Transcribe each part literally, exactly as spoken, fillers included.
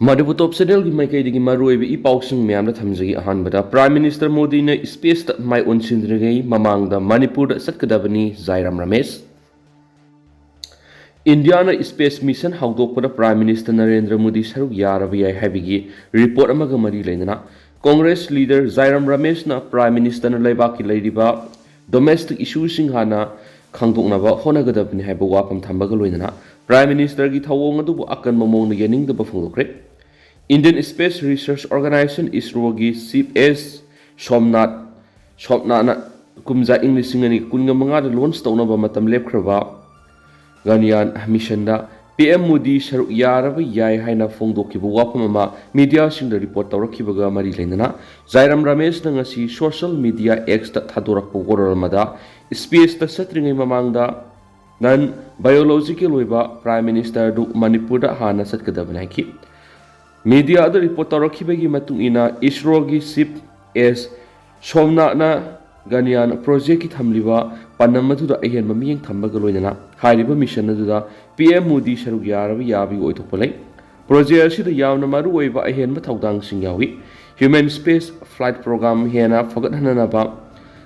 ꯃꯅꯤꯄꯨꯔ ꯇꯣꯞ ꯆꯦꯅꯦꯜꯒꯤ ꯃꯥꯏꯀꯩꯗꯒꯤ ꯃꯔꯨꯑꯣꯏꯕ ꯏ ꯄꯥꯎꯁꯤꯡ ꯃꯌꯥꯝꯗ ꯊꯝꯖꯒꯦ꯫ ꯑꯍꯥꯟꯕꯗ, ꯄ꯭ꯔꯥꯏꯝ ꯃꯤꯅꯤꯁꯇꯔ ꯃꯣꯗꯤꯅ ꯁ꯭ꯄꯦꯁꯇ ꯃꯥꯏ ꯑꯣꯟꯁꯤꯟꯗ꯭ꯔꯤꯉꯩ ꯃꯃꯥꯡꯗ ꯃꯅꯤꯄꯨꯔꯗ ꯆꯠꯀꯗꯕꯅꯤ, ꯖꯥꯏꯔꯥꯝ ꯔꯃꯦꯁ꯫ ꯏꯟꯗꯤꯌꯥꯅ ꯁ꯭ꯄꯦꯁ ꯃꯤꯁꯟ ꯍꯧꯗꯣꯛꯄꯗ ꯄ꯭ꯔꯥꯏꯝ ꯃꯤꯅꯤꯁꯇꯔ ꯅꯔꯦꯟꯗ꯭ꯔ ꯃꯣꯗꯤ ꯁꯔꯨꯛ ꯌꯥꯔꯕ ꯌꯥꯏ ꯍꯥꯏꯕꯒꯤ ꯔꯤꯄꯣꯔꯠ ꯑꯃꯒ ꯃꯔꯤ ꯂꯩꯅꯅ ꯀꯣꯡꯒ꯭ꯔꯦꯁ ꯂꯤꯗꯔ ꯖꯥꯏꯔꯥꯝ ꯔꯃꯦꯁꯅ ꯄ꯭ꯔꯥꯏꯝ ꯃꯤꯅꯤꯁꯇꯔꯅ ꯂꯩꯕꯥꯛꯀꯤ ꯂꯩꯔꯤꯕ ꯗꯣꯃꯦꯁꯇꯤꯛ ꯏꯁꯨꯁꯤꯡ ꯍꯥꯟꯅ ꯈꯪꯗꯣꯛꯅꯕ ꯍꯣꯠꯅꯒꯗꯕꯅꯤ ꯍꯥꯏꯕ ꯋꯥꯐꯝ ꯊꯝꯕꯒ ꯂꯣꯏꯅꯅ ꯄ꯭ꯔꯥꯏꯝ ꯃꯤꯅꯤꯁꯇꯔꯒꯤ ꯊꯧꯑꯣꯡ ꯑꯗꯨꯕꯨ ꯑꯀꯟꯕ ꯃꯑꯣꯡꯗ ꯌꯥꯅꯤꯡꯗꯕ ꯐꯣꯡꯗꯣꯛꯈ꯭ꯔꯦ꯫ ꯏꯟꯗꯤꯌꯟ ꯁ꯭ꯄꯦꯁ ꯔꯤꯁꯔꯁ ꯑꯣꯔꯒꯅꯥꯏꯖꯦꯁꯟ, ꯏꯁꯔꯣꯒꯤ ꯆꯤꯐ ꯑꯦꯁ ꯁꯣꯝꯅꯥꯊ ꯁꯣꯝꯅꯥꯊꯅ ꯀꯨꯝꯖꯥ ꯏꯪ ꯂꯤꯁꯤꯡ ꯑꯅꯤ ꯀꯨꯟꯒ ꯃꯉꯥꯗ ꯂꯣꯟꯆ ꯇꯧꯅꯕ ꯃꯇꯝ ꯂꯦꯞꯈ꯭ꯔꯕ ꯒꯒꯟꯌꯥꯟ ꯃꯤꯁꯟꯗ ꯄꯤ ꯑꯦꯝ ꯃꯣꯗꯤ ꯁꯔꯨꯛ ꯌꯥꯔꯕ ꯌꯥꯏ ꯍꯥꯏꯅ ꯐꯣꯡꯗꯣꯛꯈꯤꯕ ꯋꯥꯐꯝ ꯑꯃ ꯃꯤꯗꯤꯌꯥꯁꯤꯡꯗ ꯔꯤꯄꯣꯔꯠ ꯇꯧꯔꯛꯈꯤꯕꯒ ꯃꯔꯤ ꯂꯩꯅꯅ ꯖꯥꯏꯔꯥꯝ ꯔꯃꯦꯁꯅ ꯉꯁꯤ ꯁꯣꯁꯤꯌꯦꯜ ꯃꯤꯗꯤꯌꯥ ꯑꯦꯛꯁꯇ ꯊꯥꯗꯣꯔꯛꯄ ꯋꯥꯔꯣꯜ ꯑꯃꯗ ꯁ꯭ꯄꯦꯁꯇ ꯆꯠꯇ꯭ꯔꯤꯉꯩ ꯃꯃꯥꯡꯗ ꯅꯟ ꯕꯥꯏꯑꯣꯂꯣꯖꯤꯀꯦꯜ ꯑꯣꯏꯕ ꯄ꯭ꯔꯥꯏꯝ ꯃꯤꯅꯤꯁꯇꯔꯗꯨ ꯃꯅꯤꯄꯨꯔꯗ ꯍꯥꯟꯅ ꯆꯠꯀꯗꯕꯅꯤ ꯍꯥꯏꯈꯤ꯫ ꯃꯤꯗꯤꯌꯥꯗ ꯔꯤꯄꯣꯔꯠ ꯇꯧꯔꯛꯈꯤꯕꯒꯤ ꯃꯇꯨꯡ ꯏꯟꯅ ꯏꯁꯔꯣꯒꯤ ꯆꯤꯐ ꯑꯦꯁ ꯁꯣꯝꯅꯥꯊꯅ ꯒꯒꯟꯌꯥꯟ ꯄ꯭ꯔꯣꯖꯦꯛꯀꯤ ꯊꯝꯂꯤꯕ ꯄꯥꯟꯗꯝ ꯑꯗꯨꯗ ꯑꯍꯦꯟꯕ ꯃꯤꯠꯌꯦꯡ ꯊꯝꯕꯒ ꯂꯣꯏꯅꯅ ꯍꯥꯏꯔꯤꯕ ꯃꯤꯁꯟ ꯑꯗꯨꯗ ꯄꯤ ꯑꯦꯝ ꯃꯣꯗꯤ ꯁꯔꯨꯛ ꯌꯥꯔꯕ ꯌꯥꯕꯒꯤ ꯑꯣꯏꯊꯣꯛꯄ ꯂꯩ꯫ ꯄ꯭ꯔꯣꯖꯦꯛ ꯑꯁꯤꯗ ꯌꯥꯝꯅ ꯃꯔꯨꯑꯣꯏꯕ ꯑꯍꯦꯟꯕ ꯊꯧꯗꯥꯡꯁꯤꯡ ꯌꯥꯎꯏ꯫ ꯍ꯭ꯌꯨꯃꯦꯟ ꯁ꯭ꯄꯦꯁ ꯐ꯭ꯂꯥꯏꯠ ꯄ꯭ꯔꯣꯒ꯭ꯔꯥꯝ ꯍꯦꯟꯅ ꯐꯒꯠꯍꯟꯅꯅꯕ,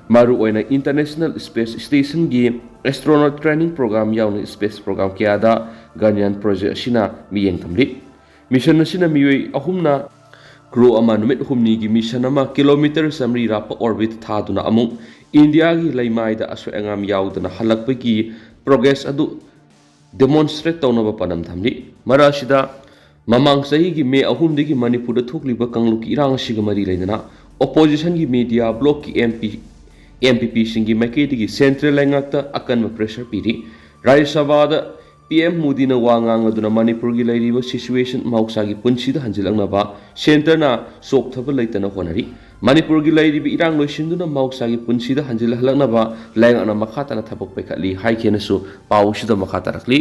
ꯃꯔꯨꯑꯣꯏꯅ ꯏꯟꯇꯔꯅꯦꯁꯅꯦꯜ ꯁ꯭ꯄꯦꯁ ꯁ꯭ꯇꯦꯁꯟꯒꯤ ꯑꯦꯁꯇ꯭ꯔꯣꯅꯣꯠ ꯇ꯭ꯔꯦꯅꯤꯡ ꯄ꯭ꯔꯣꯒ꯭ꯔꯥꯝ ꯌꯥꯎꯅ ꯁ꯭ꯄꯦꯁ ꯄ꯭ꯔꯣꯒ꯭ꯔꯥꯝ ꯀꯌꯥꯗ ꯒꯒꯟꯌꯥꯟ ꯄ꯭ꯔꯣꯖꯦꯛ ꯑꯁꯤꯅ ꯃꯤꯠꯌꯦꯡ ꯊꯝꯂꯤ꯫ ꯃꯤꯁꯟ ꯑꯁꯤꯅ ꯃꯤꯑꯣꯏ ꯑꯍꯨꯝꯅ ꯀ꯭ꯔꯨ ꯑꯃ ꯅꯨꯃꯤꯠ ꯍꯨꯝꯅꯤꯒꯤ ꯃꯤꯁꯟ ꯑꯃ ꯀꯤꯂꯣꯃꯤꯇꯔ ꯆꯥꯃꯔꯤ ꯔꯥꯞꯄ ꯑꯣꯔꯕꯤꯠ ꯊꯥꯗꯨꯅ ꯑꯃꯨꯛ ꯏꯟꯗꯤꯌꯥꯒꯤ ꯂꯩꯃꯥꯏꯗ ꯑꯁꯣꯏ ꯑꯉꯥꯝ ꯌꯥꯎꯗꯅ ꯍꯜꯂꯛꯄꯒꯤ ꯄ꯭ꯔꯣꯒ꯭ꯔꯦꯁ ꯑꯗꯨ ꯗꯦꯃꯣꯟꯁꯇ꯭ꯔꯦꯠ ꯇꯧꯅꯕ ꯄꯥꯟꯗꯝ ꯊꯝꯂꯤ꯫ ꯃꯔꯛ ꯑꯁꯤꯗ, ꯃꯃꯥꯡ ꯆꯍꯤꯒꯤ ꯃꯦ ꯑꯍꯨꯝꯗꯒꯤ ꯃꯅꯤꯄꯨꯔꯗ ꯊꯣꯛꯂꯤꯕ ꯀꯥꯡꯂꯨꯞꯀꯤ ꯏꯔꯥꯡ ꯑꯁꯤꯒ ꯃꯔꯤ ꯂꯩꯅꯅ ꯑꯣꯄꯣꯖꯤꯁꯟꯒꯤ ꯃꯤꯗꯤꯌꯥ ꯕ꯭ꯂꯣꯛꯀꯤ ꯑꯦꯝ ꯄꯤ ꯑꯦꯝ ꯄꯤ ꯄꯤꯁꯤꯡꯒꯤ ꯃꯥꯏꯀꯩꯗꯒꯤ ꯁꯦꯟꯇ꯭ꯔꯦꯜ ꯂꯩꯉꯥꯛꯇ ꯑꯀꯟꯕ ꯄ꯭ꯔꯦꯁꯔ ꯄꯤꯔꯤ꯫ ꯔꯥꯖ꯭ꯌ ꯁꯚꯥꯗ ꯄꯤ ꯑꯦꯝ ꯃꯣꯗꯤꯅ ꯋꯥ ꯉꯥꯡꯂꯗꯨꯅ ꯃꯅꯤꯄꯨꯔꯒꯤ ꯂꯩꯔꯤꯕ ꯁꯤꯆꯨꯋꯦꯁꯟ ꯃꯍꯧꯁꯥꯒꯤ ꯄꯨꯟꯁꯤꯗ ꯍꯟꯖꯤꯜꯂꯛꯅꯕ ꯁꯦꯟꯇꯔꯅ ꯆꯣꯛꯊꯕ ꯂꯩꯇꯅ ꯍꯣꯠꯅꯔꯤ꯫ ꯃꯅꯤꯄꯨꯔꯒꯤ ꯂꯩꯔꯤꯕ ꯏꯔꯥꯡ ꯂꯣꯏꯁꯤꯟꯗꯨꯅ ꯃꯍꯧꯁꯥꯒꯤ ꯄꯨꯟꯁꯤꯗ ꯍꯟꯖꯤꯜꯍꯜꯂꯛꯅꯕ ꯂꯩꯉꯥꯛꯅ ꯃꯈꯥ ꯇꯥꯅ ꯊꯕꯛ ꯄꯥꯏꯈꯠꯂꯤ ꯍꯥꯏꯈꯤꯅꯁꯨ ꯄꯥꯎ ꯑꯁꯤꯗ ꯃꯈꯥ ꯇꯥꯔꯛꯂꯤ꯫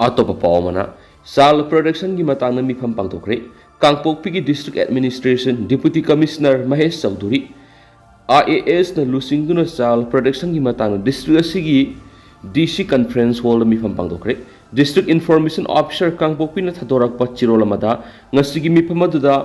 ꯑꯇꯣꯞꯄ ꯄꯥꯎ ꯑꯃꯅ, ꯆꯥꯏꯜ ꯄ꯭ꯔꯣꯇꯦꯛꯁꯟꯒꯤ ꯃꯇꯥꯡꯗ ꯃꯤꯐꯝ ꯄꯥꯡꯊꯣꯛꯈ꯭ꯔꯦ꯫ ꯀꯥꯡꯄꯣꯛꯄꯤꯒꯤ district administration deputy commissioner Mahesh Chaudhary, I A ꯑꯦꯁꯅ ꯂꯨꯆꯤꯡꯗꯨꯅ ꯆꯥꯏꯜ ꯄ꯭ꯔꯣꯇꯦꯛꯁꯟꯒꯤ ꯃꯇꯥꯡꯗ ꯗꯤꯁꯇ꯭ꯔꯤꯛ ꯑꯁꯤꯒꯤ ꯗꯤ ꯁꯤ ꯀꯟꯐ꯭ꯔꯦꯟꯁ ꯍꯣꯜꯗ ꯃꯤꯐꯝ ꯄꯥꯡꯊꯣꯛꯈ꯭ꯔꯦ꯫ District Information Officer ꯀꯥꯡꯄꯣꯛꯄꯤꯅ ꯊꯥꯗꯣꯔꯛꯄ ꯆꯦꯔꯣꯜ ꯑꯃꯗ, ꯉꯁꯤꯒꯤ ꯃꯤꯐꯝ ꯑꯗꯨꯗ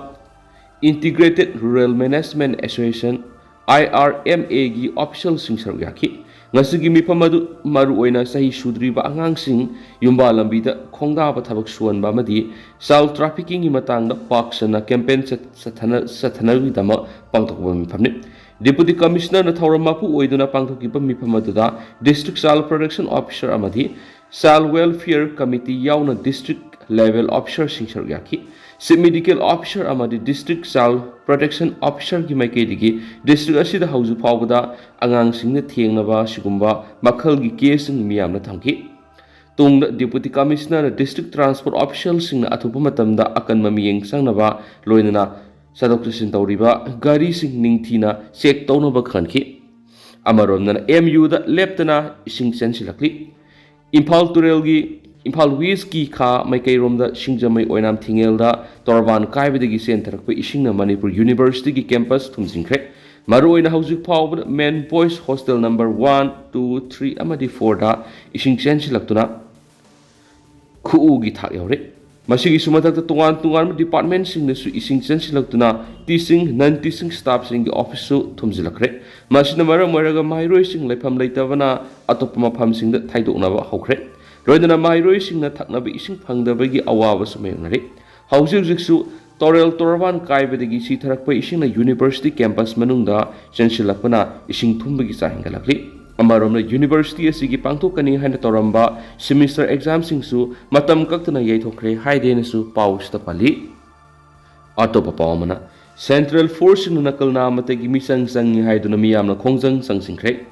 Integrated Rural Management Association, I R M A ꯒꯤ officialꯁꯤꯡ ꯁꯔꯨꯛ ꯌꯥꯈꯤ꯫ ꯉꯁꯤꯒꯤ ꯃꯤꯐꯝ ꯑꯗꯨ ꯃꯔꯨꯑꯣꯏꯅ ꯆꯍꯤ ꯁꯨꯗ꯭ꯔꯤꯕ ꯑꯉꯥꯡꯁꯤꯡ ꯌꯨꯝꯕꯥ ꯂꯝꯕꯤꯗ ꯈꯣꯡꯗꯥꯕ ꯊꯕꯛ ꯁꯨꯍꯟꯕ ꯑꯃꯗꯤ child traffickingꯒꯤ ꯃꯇꯥꯡꯗ ꯄꯥꯛ ꯁꯟꯅ campaign ꯆꯠ-, ꯆꯠꯊꯅ-, ꯆꯠꯊꯅꯕꯒꯤꯗꯃꯛ ꯄꯥꯡꯊꯣꯛꯄ ꯃꯤꯐꯝꯅꯤ꯫ Deputy Commissionerꯅ ꯊꯧꯔꯝ ꯃꯄꯨ ꯑꯣꯏꯗꯨꯅ ꯄꯥꯡꯊꯣꯛꯈꯤꯕ ꯃꯤꯐꯝ ꯑꯗꯨꯗ District Child Protection Officer ꯑꯃꯗꯤ Child Welfare Committee ꯌꯥꯎꯅ District Level Officerꯁꯤꯡ ꯁꯔꯨꯛ ꯌꯥꯈꯤ꯫ Chief Medical Officer ꯑꯃꯗꯤ District Child Protection Officerꯒꯤ ꯃꯥꯏꯀꯩꯗꯒꯤ district ꯑꯁꯤꯗ ꯍꯧꯖꯤꯛ ꯐꯥꯎꯕꯗ ꯑꯉꯥꯡꯁꯤꯡꯅ ꯊꯦꯡꯅꯕ ꯑꯁꯤꯒꯨꯝꯕ ꯃꯈꯜꯒꯤ caseꯁꯤꯡ ꯃꯤꯌꯥꯝꯅ ꯊꯝꯈꯤ꯫ ꯇꯨꯡꯗ Deputy Commissionerꯅ District Transport Officialꯁꯤꯡꯅ ꯑꯊꯨꯕ ꯃꯇꯝꯗ ꯑꯀꯟꯕ ꯃꯤꯠꯌꯦꯡ ꯆꯪꯅꯕ ꯂꯣꯏꯅꯅ ꯆꯠꯊꯣꯛ ꯆꯠꯁꯤꯟ ꯇꯧꯔꯤꯕ ꯒꯥꯔꯤꯁꯤꯡ ꯅꯤꯡꯊꯤꯅ check ꯇꯧꯅꯕ ꯈꯪꯍꯟꯈꯤ꯫ ꯑꯃꯔꯣꯝꯗꯅ M Uꯗ ꯂꯦꯞꯇꯅ ꯏꯁꯤꯡ ꯆꯦꯟꯁꯤꯜꯂꯛꯂꯤ꯫ ꯏꯝꯐꯥꯜ ꯇꯨꯔꯦꯜꯒꯤ, ꯏꯝꯐꯥꯜ Westꯀꯤ ꯈꯥ ꯃꯥꯏꯀꯩꯔꯣꯝꯗ ꯁꯤꯡꯖꯃꯩ ꯑꯣꯏꯅꯥꯝ ꯊꯤꯡꯉꯦꯜꯗ ꯇꯣꯔꯕꯥꯟ ꯀꯥꯏꯕꯗꯒꯤ ꯆꯦꯟꯊꯔꯛꯄ ꯏꯁꯤꯡꯅ ꯃꯅꯤꯄꯨꯔ Universityꯒꯤ campus ꯊꯨꯝꯖꯤꯟꯈ꯭ꯔꯦ꯫ ꯃꯔꯨꯑꯣꯏꯅ ꯍꯧꯖꯤꯛ ꯐꯥꯎꯕꯗ Men Boys Hostel number one, two, three ꯑꯃꯗꯤ fourꯗ ꯏꯁꯤꯡ ꯆꯦꯟꯁꯤꯜꯂꯛꯇꯨꯅ ꯈꯨꯎꯒꯤ ꯊꯥꯛ ꯌꯧꯔꯦ꯫ ꯃꯁꯤꯒꯤꯁꯨ ꯃꯊꯛꯇ ꯇꯣꯉꯥꯟ ꯇꯣꯉꯥꯟꯕ departmentꯁꯤꯡꯗꯁꯨ ꯏꯁꯤꯡ ꯆꯦꯟꯁꯤꯜꯂꯛꯇꯨꯅ teaching, non teaching staffꯁꯤꯡꯒꯤ officeꯁꯨ ꯊꯨꯝꯖꯤꯜꯂꯛꯈ꯭ꯔꯦ꯫ ꯃꯁꯤꯅ ꯃꯔꯝ ꯑꯣꯏꯔꯒ ꯃꯍꯩꯔꯣꯏꯁꯤꯡ ꯂꯩꯐꯝ ꯂꯩꯇꯕꯅ ꯑꯇꯣꯞꯄ ꯃꯐꯝꯁꯤꯡꯗ ꯊꯩꯗꯣꯛꯅꯕ ꯍꯧꯈ꯭ꯔꯦ꯫ ꯂꯣꯏꯅꯅ ꯃꯍꯩꯔꯣꯏꯁꯤꯡꯅ ꯊꯛꯅꯕ ꯏꯁꯤꯡ ꯐꯪꯗꯕꯒꯤ ꯑꯋꯥꯕꯁꯨ ꯃꯥꯌꯣꯛꯅꯔꯤ꯫ ꯍꯧꯖꯤꯛ ꯍꯧꯖꯤꯛꯁꯨ ꯇꯣꯔꯦꯜ ꯇꯣꯔꯕꯥꯟ ꯀꯥꯏꯕꯗꯒꯤ ꯁꯤꯊꯔꯛꯄ ꯏꯁꯤꯡꯅ University campus ꯃꯅꯨꯡꯗ ꯆꯦꯟꯁꯤꯜꯂꯛꯄꯅ ꯏꯁꯤꯡ ꯊꯨꯝꯕꯒꯤ ꯆꯥꯡ ꯍꯦꯟꯒꯠꯂꯛꯂꯤ꯫ ꯑꯃꯔꯣꯝꯗ University ꯑꯁꯤꯒꯤ ꯄꯥꯡꯊꯣꯛꯀꯅꯤ ꯍꯥꯏꯅ ꯇꯧꯔꯝꯕ semester examꯁꯤꯡꯁꯨ ꯃꯇꯝ ꯀꯛꯇꯅ ꯌꯩꯊꯣꯛꯈ꯭ꯔꯦ ꯍꯥꯏꯗꯦꯅꯁꯨ ꯄꯥꯎꯁꯤꯗ ꯄꯜꯂꯤ꯫ ꯑꯇꯣꯞꯄ ꯄꯥꯎ ꯑꯃꯅ, Central Forceꯁꯤꯡꯅ ꯅꯥꯀꯜ ꯅꯥꯝꯃꯇꯒꯤ ꯃꯤꯆꯪ ꯆꯪꯉꯤ ꯍꯥꯏꯗꯨꯅ ꯃꯤꯌꯥꯝꯅ ꯈꯣꯡꯖꯪ ꯆꯪꯁꯤꯟꯈ꯭ꯔꯦ꯫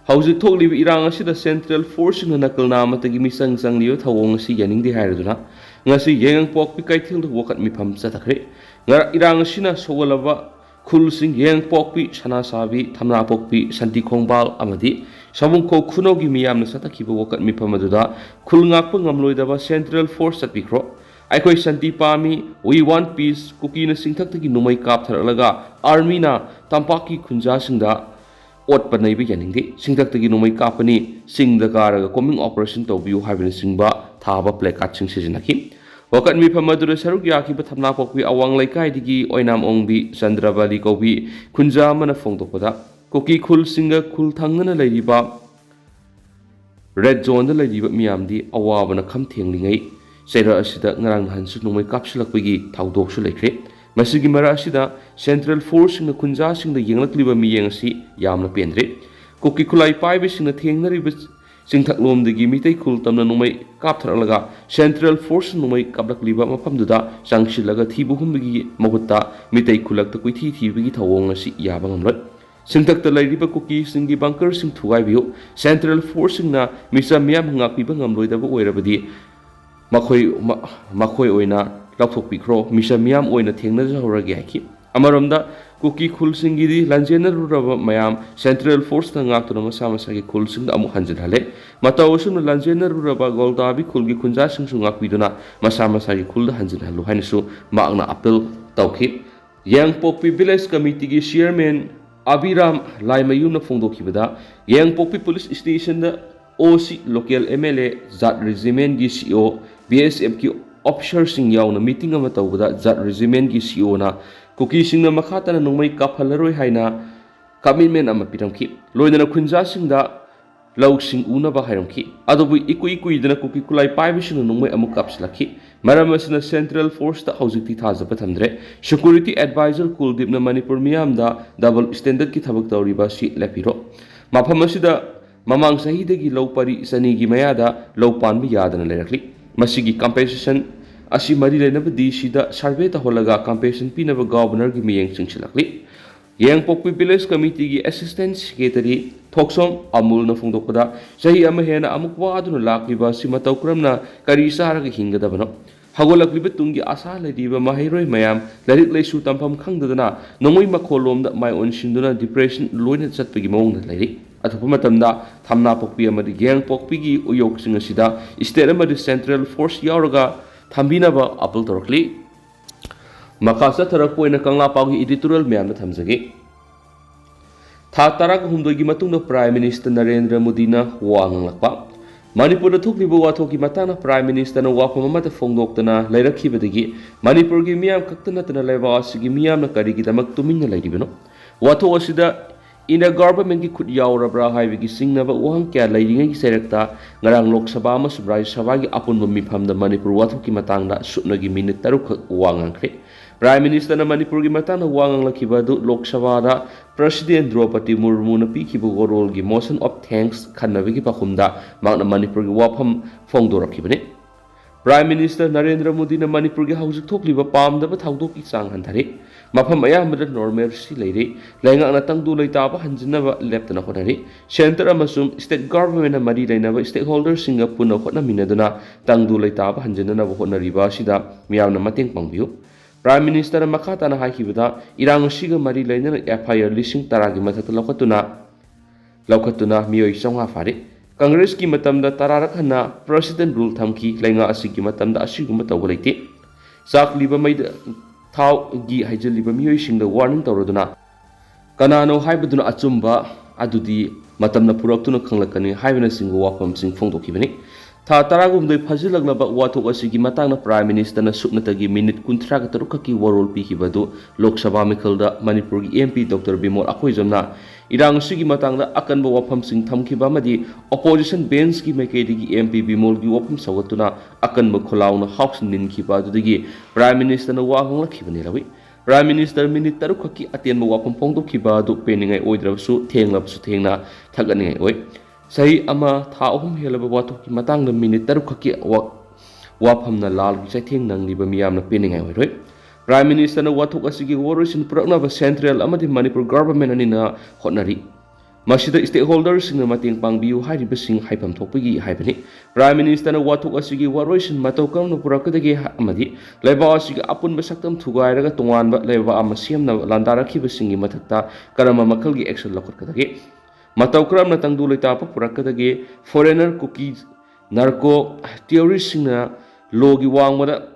ꯍꯧꯖꯤꯛ ꯊꯣꯛꯂꯤꯕ ꯏꯔꯥꯡ ꯑꯁꯤꯗ Central Forceꯁꯤꯡꯅ ꯅꯥꯀꯜ ꯅꯥꯝꯃꯇꯒꯤ ꯃꯤꯆꯪ ꯆꯪꯂꯤꯕ ꯊꯧꯑꯣꯡ ꯑꯁꯤ ꯌꯥꯅꯤꯡꯗꯦ ꯍꯥꯏꯔꯗꯨꯅ ꯉꯁꯤ ꯌꯥꯏꯉꯪꯄꯣꯛꯄꯤ ꯀꯩꯊꯦꯜꯗ ꯋꯥꯀꯠ ꯃꯤꯐꯝ ꯆꯠꯊꯈ꯭ꯔꯦ꯫ ꯉꯔꯥꯡ ꯏꯔꯥꯡ ꯑꯁꯤꯅ ꯁꯣꯛꯍꯜꯂꯕ ꯈꯨꯜꯁꯤꯡ ꯌꯥꯏꯉꯪꯄꯣꯛꯄꯤ, ꯁꯅꯥꯁꯥꯕꯤ, ꯊꯝꯅꯥꯄꯣꯛꯄꯤ, ꯁꯟꯇꯤ ꯈꯣꯡꯕꯥꯜ ꯑꯃꯗꯤ ꯁꯥꯃꯨꯈꯣꯛ ꯈꯨꯅꯧꯒꯤ ꯃꯤꯌꯥꯝꯅ ꯆꯠꯊꯈꯤꯕ ꯋꯥꯀꯠ ꯃꯤꯐꯝ ꯑꯗꯨꯗ ꯈꯨꯜ ꯉꯥꯛꯄ ꯉꯝꯂꯣꯏꯗꯕ Central Force ꯆꯠꯄꯤꯈ꯭ꯔꯣ, ꯑꯩꯈꯣꯏ ꯁꯥꯟꯇꯤ ꯄꯥꯝꯃꯤ, We want peace, ꯀꯨꯀꯤꯅ ꯆꯤꯡꯊꯛꯇꯒꯤ ꯅꯣꯡꯃꯩ ꯀꯥꯞꯊꯔꯛꯂꯒ armyꯅ ꯇꯝꯄꯥꯛꯀꯤ ꯈꯨꯟꯖꯥꯁꯤꯡꯗ ꯑꯣꯠꯄ ꯅꯩꯕ ꯌꯥꯅꯤꯡꯗꯦ, ꯁꯤꯡꯊꯛꯇꯒꯤ ꯅꯣꯡꯃꯩ ꯀꯥꯞꯄꯅꯤ, ꯆꯤꯡꯗ ꯀꯥꯔꯒ combing operation ꯇꯧꯕꯤꯌꯨ ꯍꯥꯏꯕꯅꯆꯤꯡꯕ ꯊꯥꯕ placardꯁꯤꯡ ꯁꯤꯖꯤꯟꯅꯈꯤ꯫ ꯋꯥꯀꯠ ꯃꯤꯐꯝ ꯑꯗꯨꯗ ꯁꯔꯨꯛ ꯌꯥꯈꯤꯕ ꯊꯝꯅꯥꯄꯣꯛꯄꯤ ꯑꯋꯥꯡ ꯂꯩꯀꯥꯏꯗꯒꯤ ꯑꯣꯏꯅꯥꯝ ꯑꯣꯡꯕꯤ ꯆꯟꯗ꯭ꯔꯕꯥꯂꯤ ꯀꯧꯕꯤ ꯈꯨꯟꯖꯥ ꯑꯃꯅ ꯐꯣꯡꯗꯣꯛꯄꯗ, ꯀꯨꯀꯤ ꯈꯨꯜꯁꯤꯡꯒ ꯈꯨꯜ ꯊꯪꯅꯅ ꯂꯩꯔꯤꯕ red zoneꯗ ꯂꯩꯔꯤꯕ ꯃꯤꯌꯥꯝꯗꯤ ꯑꯋꯥꯕꯅ ꯈꯝ ꯊꯦꯡꯂꯤꯉꯩ ꯆꯩꯔꯛ ꯑꯁꯤꯗ ꯉꯔꯥꯡ ꯅꯍꯥꯟꯁꯨ ꯅꯣꯡꯃꯩ ꯀꯥꯞꯁꯤꯜꯂꯛꯄꯒꯤ ꯊꯧꯗꯣꯛꯁꯨ ꯂꯩꯈ꯭ꯔꯦ꯫ ꯃꯁꯤꯒꯤ ꯃꯔꯛ ꯑꯁꯤꯗ central forceꯁꯤꯡꯅ ꯈꯨꯟꯖꯥꯁꯤꯡꯗ ꯌꯦꯡꯂꯛꯂꯤꯕ ꯃꯤꯠꯌꯦꯡ ꯑꯁꯤ ꯌꯥꯝꯅ ꯄꯦꯟꯗ꯭ꯔꯦ꯫ ꯀꯨꯀꯤ ꯈꯨꯠꯂꯥꯏ ꯄꯥꯏꯕꯁꯤꯡꯅ ꯊꯦꯡꯅꯔꯤꯕ ꯆꯤꯡꯊꯛꯂꯣꯝꯗꯒꯤ ꯃꯤꯇꯩ ꯈꯨꯜ ꯇꯝꯅ ꯅꯣꯡꯃꯩ ꯀꯥꯞꯊꯔꯛꯂꯒ central force ꯅꯣꯡꯃꯩ ꯀꯥꯞꯂꯛꯂꯤꯕ ꯃꯐꯝꯗꯨꯗ ꯆꯪꯁꯤꯜꯂꯒ ꯊꯤꯕ ꯍꯨꯝꯕꯒꯤ ꯃꯍꯨꯠꯇ ꯃꯤꯇꯩ ꯈꯨꯜꯂꯛꯇ ꯀꯣꯏꯊꯤ ꯊꯤꯕꯒꯤ ꯊꯧꯑꯣꯡ ꯑꯁꯤ ꯌꯥꯕ ꯉꯝꯂꯣꯏ꯫ ꯁꯤꯡꯊꯛꯇ ꯂꯩꯔꯤꯕ ꯀꯨꯀꯤꯁꯤꯡꯒꯤ bunkerꯁꯤꯡ ꯊꯨꯒꯥꯏꯕꯤꯌꯨ꯫ Central forceꯁꯤꯡꯅ ꯃꯤꯆꯝ ꯃꯤꯌꯥꯝ ꯉꯥꯛꯄꯤꯕ ꯉꯝꯂꯣꯏꯗꯕ ꯑꯣꯏꯔꯕꯗꯤ ꯃꯈꯣꯏ, ꯃ-, ꯃꯈꯣꯏ ꯑꯣꯏꯅ ꯂꯧꯊꯣꯛꯄꯤꯈ꯭ꯔꯣ, ꯃꯤꯆꯝ ꯃꯤꯌꯥꯝ ꯑꯣꯏꯅ ꯊꯦꯡꯅꯖꯍꯧꯔꯒꯦ ꯍꯥꯏꯈꯤ꯫ ꯑꯃꯔꯣꯝꯗ, ꯀꯨꯀꯤ ꯈꯨꯜꯁꯤꯡꯒꯤꯗꯤ ꯂꯥꯟꯖꯦꯟꯅꯔꯨꯔꯕ ꯃꯌꯥꯝ central forceꯅ ꯉꯥꯛꯇꯨꯅ ꯃꯁꯥ ꯃꯁꯥꯒꯤ ꯈꯨꯜꯁꯤꯡꯗ ꯑꯃꯨꯛ ꯍꯟꯖꯤꯟꯍꯜꯂꯦ꯫ ꯃꯇꯧ ꯑꯁꯨꯝꯅ ꯂꯥꯟꯖꯦꯟꯅꯔꯨꯔꯕ ꯒꯣꯜꯗꯥꯕꯤ ꯈꯨꯜꯒꯤ ꯈꯨꯟꯖꯥꯁꯤꯡꯁꯨ ꯉꯥꯛꯄꯤꯗꯨꯅ ꯃꯁꯥ ꯃꯁꯥꯒꯤ ꯈꯨꯜꯗ ꯍꯟꯖꯤꯟꯍꯜꯂꯨ ꯍꯥꯏꯅꯁꯨ ꯃꯍꯥꯛꯅ appeal ꯇꯧꯈꯤ꯫ ꯌꯥꯏꯉꯪꯄꯣꯛꯄꯤ village committeeꯒꯤ chairman ꯑꯕꯤꯔꯥꯝ ꯂꯥꯏꯃꯌꯨꯝꯅ ꯐꯣꯡꯗꯣꯛꯈꯤꯕꯗ, ꯌꯥꯏꯉꯪꯄꯣꯛꯄꯤ police stationꯗ OC, local MLA, ꯖꯥꯠ regimentꯀꯤ CO, BSFꯀꯤ officerꯁꯤꯡ ꯌꯥꯎꯅ meeting ꯑꯃ ꯇꯧꯕꯗ ꯖꯥꯠ regimentꯀꯤ COꯅ ꯀꯨꯀꯤꯁꯤꯡꯅ ꯃꯈꯥ ꯇꯥꯅ ꯅꯣꯡꯃꯩ ꯀꯥꯞꯍꯜꯂꯔꯣꯏ ꯍꯥꯏꯅ commitment ꯑꯃ ꯄꯤꯔꯝꯈꯤ꯫ ꯂꯣꯏꯅꯅ ꯈꯨꯟꯖꯥꯁꯤꯡꯗ ꯂꯧꯁꯤꯡ ꯎꯅꯕ ꯍꯥꯏꯔꯝꯈꯤ꯫ ꯑꯗꯨꯕꯨ ꯏꯀꯨꯏ ꯀꯨꯏꯗꯅ ꯀꯨꯀꯤ ꯈꯨꯠꯂꯥꯏ ꯄꯥꯏꯕꯁꯤꯡꯅ ꯅꯣꯡꯃꯩ ꯑꯃꯨꯛ ꯀꯥꯞꯁꯤꯜꯂꯛꯈꯤ꯫ ꯃꯔꯝ ꯑꯁꯤꯅ central forceꯇ ꯍꯧꯖꯤꯛꯇꯤ ꯊꯥꯖꯕ ꯊꯝꯗ꯭ꯔꯦ꯫ Security advisor ꯀꯨꯜꯗꯤꯞꯅ ꯃꯅꯤꯄꯨꯔ ꯃꯤꯌꯥꯝꯗ double standardꯀꯤ ꯊꯕꯛ ꯇꯧꯔꯤꯕ ꯑꯁꯤ ꯂꯦꯞꯄꯤꯔꯣ꯫ ꯃꯐꯝ ꯑꯁꯤꯗ ꯃꯃꯥꯡ ꯆꯍꯤꯗꯒꯤ ꯂꯧ ꯄꯔꯤ ꯆꯅꯤꯒꯤ ꯃꯌꯥꯗ ꯂꯧ ꯄꯥꯟꯕ ꯌꯥꯗꯅ ꯂꯩꯔꯛꯂꯤ꯫ ꯃꯁꯤꯒꯤ compensation ꯑꯁꯤ ꯃꯔꯤ ꯂꯩꯅꯕ DCꯗ survey ꯇꯧꯍꯜꯂꯒ compensation ꯄꯤꯅꯕ governorꯒꯤ ꯃꯤꯠꯌꯦꯡ ꯆꯤꯡꯁꯤꯜꯂꯛꯂꯤ꯫ ꯌꯥꯏꯉꯪꯄꯣꯛꯄꯤ village committeeꯒꯤ assistant secretary ꯊꯣꯛꯁꯣꯝ ꯑꯃꯨꯜꯅ ꯐꯣꯡꯗꯣꯛꯄꯗ, ꯆꯍꯤ ꯑꯃ ꯍꯦꯟꯅ ꯑꯃꯨꯛ ꯋꯥꯗꯨꯅ ꯂꯥꯛꯂꯤꯕ ꯑꯁꯤ ꯃꯇꯧ ꯀꯔꯝꯅ ꯀꯔꯤ ꯆꯥꯔꯒ ꯍꯤꯡꯒꯗꯕꯅꯣ? ꯍꯧꯒꯠꯂꯛꯂꯤꯕ ꯇꯨꯡꯒꯤ ꯑꯥꯁꯥ ꯂꯩꯔꯤꯕ ꯃꯍꯩꯔꯣꯏ ꯃꯌꯥꯝ ꯂꯥꯏꯔꯤꯛ ꯂꯥꯏꯁꯨ ꯇꯝꯐꯝ ꯈꯪꯗꯗꯅ ꯅꯣꯡꯃꯩ ꯃꯈꯣꯜꯂꯣꯝꯗ ꯃꯥꯏ ꯑꯣꯟꯁꯤꯟꯗꯨꯅ depression ꯂꯣꯏꯅ ꯆꯠꯄꯒꯤ ꯃꯑꯣꯡꯗ ꯂꯩꯔꯤ꯫ ꯑꯊꯨꯕ ꯃꯇꯝꯗ ꯊꯝꯅꯥꯄꯣꯛꯄꯤ ꯑꯃꯗꯤ ꯌꯥꯏꯉꯪꯄꯣꯛꯄꯤꯒꯤ ꯎꯌꯣꯛꯁꯤꯡ ꯑꯁꯤꯗ state ꯑꯃꯗꯤ central force ꯌꯥꯎꯔꯒ ꯊꯝꯕꯤꯅꯕ appeal ꯇꯧꯔꯛꯂꯤ꯫ ꯃꯈꯥ ꯆꯠꯊꯔꯛꯄ ꯑꯣꯏꯅ ꯀꯪꯂꯥ ꯄꯥꯎꯒꯤ editorial ꯃꯌꯥꯝꯗ ꯊꯝꯖꯒꯦ꯫ ꯊꯥ ꯇꯔꯥꯒ ꯍꯨꯝꯗꯣꯏꯒꯤ ꯃꯇꯨꯡꯗ Prime Minister ꯅꯔꯦꯟꯗ꯭ꯔ ꯃꯣꯗꯤꯅ ꯋꯥ ꯉꯥꯡꯂꯛꯄ꯫ ꯃꯅꯤꯄꯨꯔꯗ ꯊꯣꯛꯂꯤꯕ ꯋꯥꯊꯣꯛꯀꯤ ꯃꯇꯥꯡꯗ Prime Minister ꯅ ꯋꯥꯐꯝ ꯑꯃꯠꯇ ꯐꯣꯡꯗꯣꯛꯇꯅ ꯂꯩꯔꯛꯈꯤꯕꯗꯒꯤ ꯃꯅꯤꯄꯨꯔꯒꯤ ꯃꯤꯌꯥꯝ ꯈꯛꯇ ꯅꯠꯇꯅ ꯂꯩꯕꯥꯛ ꯑꯁꯤꯒꯤ ꯃꯤꯌꯥꯝꯅ ꯀꯔꯤꯒꯤꯗꯃꯛ ꯇꯨꯃꯤꯟꯅ ꯂꯩꯔꯤꯕꯅꯣ? ꯋꯥꯊꯣꯛ ꯑꯁꯤꯗ India Government ꯀꯤ ꯈꯨꯠ ꯌꯥꯎꯔꯕ꯭ꯔꯥ ꯍꯥꯏꯕꯒꯤ ꯆꯤꯡꯅꯕ ꯋꯥꯍꯪ ꯀꯌꯥ ꯂꯩꯔꯤꯉꯩꯒꯤ ꯆꯩꯔꯛꯇ ꯉꯔꯥꯡ ꯂꯣꯛ ꯁꯚꯥ ꯑꯃꯁꯨꯡ ꯔꯥꯖ꯭ꯌ ꯁꯚꯥꯒꯤ ꯑꯄꯨꯟꯕ ꯃꯤꯐꯝꯗ ꯃꯅꯤꯄꯨꯔ ꯋꯥꯊꯣꯛꯀꯤ ꯃꯇꯥꯡꯗ ꯁꯨꯞꯅꯒꯤ ꯃꯤꯅꯤꯠ ꯇꯔꯨꯛꯈꯛ ꯋꯥ ꯉꯥꯡꯈ꯭ꯔꯦ꯫ Prime Minister ꯅ ꯃꯅꯤꯄꯨꯔꯒꯤ ꯃꯇꯥꯡꯗ ꯋꯥ ꯉꯥꯡꯂꯛꯈꯤꯕ ꯑꯗꯨ ꯂꯣꯛ ꯁꯚꯥꯗ President ꯗ꯭ꯔꯧꯄꯗꯤ ꯃꯨꯔꯃꯨꯅ ꯄꯤꯈꯤꯕ ꯋꯥꯔꯣꯜꯒꯤ Motion of Thanks ꯈꯟꯅꯕꯒꯤ ꯄꯥꯎꯈꯨꯝꯗ ꯃꯍꯥꯛꯅ ꯃꯅꯤꯄꯨꯔꯒꯤ ꯋꯥꯐꯝ ꯐꯣꯡꯗꯣꯔꯛꯈꯤꯕꯅꯤ꯫ Prime Minister ꯅꯔꯦꯟꯗ꯭ꯔ ꯃꯣꯗꯤꯅ ꯃꯅꯤꯄꯨꯔꯒꯤ ꯍꯧꯖꯤꯛ ꯊꯣꯛꯂꯤꯕ ꯄꯥꯝꯗꯕ ꯊꯧꯗꯣꯛꯀꯤ ꯆꯥꯡ ꯍꯟꯊꯔꯦ꯫ ꯃꯐꯝ ꯑꯌꯥꯝꯕꯗ normalcy ꯂꯩꯔꯦ꯫ ꯂꯩꯉꯥꯛꯅ ꯇꯪꯗꯨ ꯂꯩꯇꯥꯕ ꯍꯟꯖꯤꯟꯅꯕ ꯂꯦꯞꯇꯅ ꯍꯣꯠꯅꯔꯤ꯫ Centre ꯑꯃꯁꯨꯡ State Government ꯅ ꯃꯔꯤ ꯂꯩꯅꯕ stakeholderꯁꯤꯡꯒ ꯄꯨꯟꯅ ꯍꯣꯠꯅꯃꯤꯟꯅꯗꯨꯅ ꯇꯪꯗꯨ ꯂꯩꯇꯥꯕ ꯍꯟꯖꯤꯟꯅꯅꯕ ꯍꯣꯠꯅꯔꯤꯕ ꯑꯁꯤꯗ ꯃꯤꯌꯥꯝꯅ ꯃꯇꯦꯡ ꯄꯥꯡꯕꯤꯌꯨ꯫ Prime Minister ꯅ ꯃꯈꯥ ꯇꯥꯅ ꯍꯥꯏꯈꯤꯕꯗ, ꯏꯔꯥꯡ ꯑꯁꯤꯒ ꯃꯔꯤ ꯂꯩꯅꯅ FIR ꯂꯤꯁꯤꯡ ꯇꯔꯥꯒꯤ ꯃꯊꯛꯇ ꯂꯧꯈꯠꯇꯨꯅ, ꯂꯧꯈꯠꯇꯨꯅ ꯃꯤꯑꯣꯏ ꯆꯥꯝꯃꯉꯥ ꯐꯥꯔꯦ꯫ Congress ꯀꯤ ꯃꯇꯝꯗ ꯇꯔꯥꯔꯛ ꯍꯟꯅ President Rule ꯊꯝꯈꯤ꯫ ꯂꯩꯉꯥꯛ ꯑꯁꯤꯒꯤ ꯃꯇꯝꯗ ꯑꯁꯤꯒꯨꯝꯕ ꯇꯧꯕ ꯂꯩꯇꯦ꯫ ꯆꯥꯛꯂꯤꯕ ꯃꯩꯗ ꯊꯥꯎꯒꯤ ꯍꯩꯖꯤꯜꯂꯤꯕ ꯃꯤꯑꯣꯏꯁꯤꯡꯗ warning ꯇꯧꯔꯗꯨꯅ, ꯀꯅꯥꯅꯣ ꯍꯥꯏꯕꯗꯨꯅ ꯑꯆꯨꯝꯕ ꯑꯗꯨꯗꯤ ꯃꯇꯝꯅ ꯄꯨꯔꯛꯇꯨꯅ ꯈꯪꯂꯛꯀꯅꯤ ꯍꯥꯏꯕꯅꯆꯤꯡꯕ ꯋꯥꯐꯝꯁꯤꯡ ꯐꯣꯡꯗꯣꯛꯈꯤꯕꯅꯤ꯫ ꯊꯥ ꯇꯔꯥꯍꯨꯝꯗꯣꯏ ꯐꯥꯖꯤꯜꯂꯛꯂꯕ ꯋꯥꯊꯣꯛ ꯑꯁꯤꯒꯤ ꯃꯇꯥꯡꯗ Prime Minister ꯅ ꯁꯨꯞꯅꯇꯒꯤ ꯃꯤꯅꯤꯠ ꯀꯨꯟꯊ꯭ꯔꯥꯒ ꯇꯔꯨꯛ ꯈꯛꯀꯤ ꯋꯥꯔꯣꯜ ꯄꯤꯈꯤꯕ ꯑꯗꯨ ꯂꯣꯛ ꯁꯚꯥ ꯃꯤꯈꯜꯗ ꯃꯅꯤꯄꯨꯔꯒꯤ MP Doctor ꯕꯤꯃꯣꯜ ꯑꯀꯣꯏꯖꯝꯅ ꯏꯔꯥꯡ ꯑꯁꯤꯒꯤ ꯃꯇꯥꯡꯗ ꯑꯀꯟꯕ ꯋꯥꯐꯝꯁꯤꯡ ꯊꯝꯈꯤꯕ ꯑꯃꯗꯤ opposition bench ꯀꯤ ꯃꯥꯏꯀꯩꯗꯒꯤ MP ꯕꯤꯃꯣꯜꯒꯤ ꯋꯥꯐꯝ ꯁꯧꯒꯠꯇꯨꯅ ꯑꯀꯟꯕ ꯈꯣꯜꯂꯥꯎꯅ House ꯅꯤꯟꯈꯤꯕ ꯑꯗꯨꯗꯒꯤ Prime Minister ꯅ ꯋꯥ ꯉꯥꯡꯂꯛꯈꯤꯕꯅꯤ ꯂꯧꯏ꯫ Prime Minister ꯃꯤꯅꯤꯠ ꯇꯔꯨꯛ ꯈꯛꯀꯤ ꯑꯇꯦꯟꯕ ꯋꯥꯐꯝ ꯐꯣꯡꯗꯣꯛꯈꯤꯕ ꯑꯗꯨ ꯄꯦꯟꯅꯤꯡꯉꯥꯏ ꯑꯣꯏꯗ꯭ꯔꯕꯁꯨ ꯊꯦꯡꯂꯕꯁꯨ ꯊꯦꯡꯅ ꯊꯥꯒꯠꯅꯤꯡꯉꯥꯏ ꯑꯣꯏ꯫ ꯆꯍꯤ ꯑꯃ ꯊꯥ ꯑꯍꯨꯝ ꯍꯦꯜꯂꯕ ꯋꯥꯊꯣꯛꯀꯤ ꯃꯇꯥꯡꯗ ꯃꯤꯅꯤꯠ ꯇꯔꯨꯛ ꯈꯛꯀꯤ ꯋꯥ-, ꯋꯥꯐꯝꯅ ꯂꯥꯜꯒꯤ ꯆꯩꯊꯦꯡ ꯅꯪꯂꯤꯕ ꯃꯤꯌꯥꯝꯅ ꯄꯦꯟꯅꯤꯡꯉꯥꯏ ꯑꯣꯏꯔꯣꯏ꯫ Prime Minister ꯅ ꯋꯥꯊꯣꯛ ꯑꯁꯤꯒꯤ ꯋꯥꯔꯣꯏꯁꯤꯟ ꯄꯨꯔꯛꯅꯕ Central ꯑꯃꯗꯤ ꯃꯅꯤꯄꯨꯔ Government ꯑꯅꯤꯅ ꯍꯣꯠꯅꯔꯤ꯫ ꯃꯁꯤꯗ stakeholderꯁꯤꯡꯅ ꯃꯇꯦꯡ ꯄꯥꯡꯕꯤꯌꯨ ꯍꯥꯏꯔꯤꯕꯁꯤꯡ ꯍꯥꯏꯐꯝ ꯊꯣꯛꯄꯒꯤ ꯍꯥꯏꯕꯅꯤ꯫ Prime Minister ꯅ ꯋꯥꯊꯣꯛ ꯑꯁꯤꯒꯤ ꯋꯥꯔꯣꯏꯁꯤꯟ ꯃꯇꯧ ꯀꯔꯝꯅ ꯄꯨꯔꯛꯀꯗꯒꯦ ꯍꯥꯏ-, ꯑꯃꯗꯤ ꯂꯩꯕꯥꯛ ꯑꯁꯤꯒꯤ ꯑꯄꯨꯟꯕ ꯁꯛꯇꯝ ꯊꯨꯒꯥꯏꯔꯒ ꯇꯣꯉꯥꯟꯕ ꯂꯩꯕꯥꯛ ꯑꯃ ꯁꯦꯝꯅꯕ ꯂꯥꯟꯗꯥꯔꯛꯈꯤꯕꯁꯤꯡꯒꯤ ꯃꯊꯛꯇ ꯀꯔꯝꯕ ꯃꯈꯜꯒꯤ action ꯂꯧꯈꯠꯀꯗꯒꯦ? ꯃꯇꯧ ꯀꯔꯝꯅ ꯇꯪꯗꯨ ꯂꯩꯇꯥꯕ ꯄꯨꯔꯛꯀꯗꯒꯦ? Foreigner, cookie, narco, terroristꯁꯤꯡꯅ lawꯒꯤ ꯋꯥꯡꯃꯗ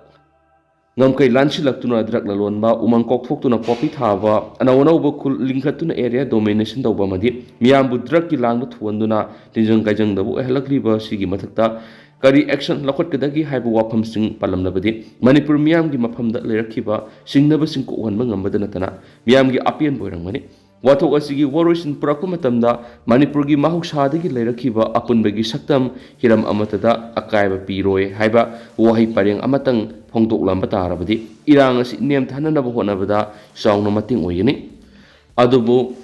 ꯉꯝꯈꯩ ꯂꯥꯟꯁꯤꯜꯂꯛꯇꯨꯅ ꯗ꯭ꯔꯒ ꯂꯂꯣꯟꯕ, ꯎꯃꯪ ꯀꯣꯛꯊꯣꯛꯇꯨꯅ ꯄꯣꯄꯤ ꯊꯥꯕ, ꯑꯅꯧ ꯑꯅꯧꯕ ꯈꯨꯜ ꯂꯤꯡꯈꯠꯇꯨꯅ ꯑꯦꯔꯤꯌꯥ ꯗꯣꯃꯤꯅꯦꯁꯟ ꯇꯧꯕ ꯑꯃꯗꯤ ꯃꯤꯌꯥꯝꯕꯨ ꯗ꯭ꯔꯒꯀꯤ ꯂꯥꯡꯗ ꯊꯨꯍꯟꯗꯨꯅ ꯇꯤꯟꯖꯪ ꯀꯥꯏꯖꯪꯗꯕ ꯑꯣꯏꯍꯜꯂꯛꯂꯤꯕ ꯑꯁꯤꯒꯤ ꯃꯊꯛꯇ ꯀꯔꯤ ꯑꯦꯛꯁꯟ ꯂꯧꯈꯠꯀꯗꯒꯦ ꯍꯥꯏꯕ ꯋꯥꯐꯝꯁꯤꯡ ꯄꯜꯂꯝꯂꯕꯗꯤ ꯃꯅꯤꯄꯨꯔ ꯃꯤꯌꯥꯝꯒꯤ ꯃꯐꯝꯗ ꯂꯩꯔꯛꯈꯤꯕ ꯁꯤꯡꯅꯕꯁꯤꯡ ꯀꯣꯛꯍꯟꯕ ꯉꯝꯕꯗ ꯅꯠꯇꯅ ꯃꯤꯌꯥꯝꯒꯤ ꯑꯄꯦꯟꯕ ꯑꯣꯏꯔꯝꯒꯅꯤ꯫ ꯋꯥꯊꯣꯛ ꯑꯁꯤꯒꯤ ꯋꯥꯔꯣꯏꯁꯤꯟ ꯄꯨꯔꯛꯄ ꯃꯇꯝꯗ ꯃꯅꯤꯄꯨꯔꯒꯤ ꯃꯍꯧꯁꯥꯗꯒꯤ ꯂꯩꯔꯛꯈꯤꯕ ꯑꯄꯨꯟꯕꯒꯤ ꯁꯛꯇꯝ ꯍꯤꯔꯝ ꯑꯃꯠꯇꯗ ꯑꯀꯥꯏꯕ ꯄꯤꯔꯣꯏ ꯍꯥꯏꯕ ꯋꯥꯍꯩ ꯄꯔꯦꯡ ꯑꯃꯇꯪ ꯐꯣꯡꯗꯣꯛꯂꯝꯕ ꯇꯥꯔꯕꯗꯤ ꯏꯔꯥꯡ ꯑꯁꯤ ꯅꯦꯝꯊꯅꯅꯕ ꯍꯣꯠꯅꯕꯗ ꯆꯥꯎꯅ ꯃꯇꯦꯡ ꯑꯣꯏꯒꯅꯤ꯫ ꯑꯗꯨꯕꯨ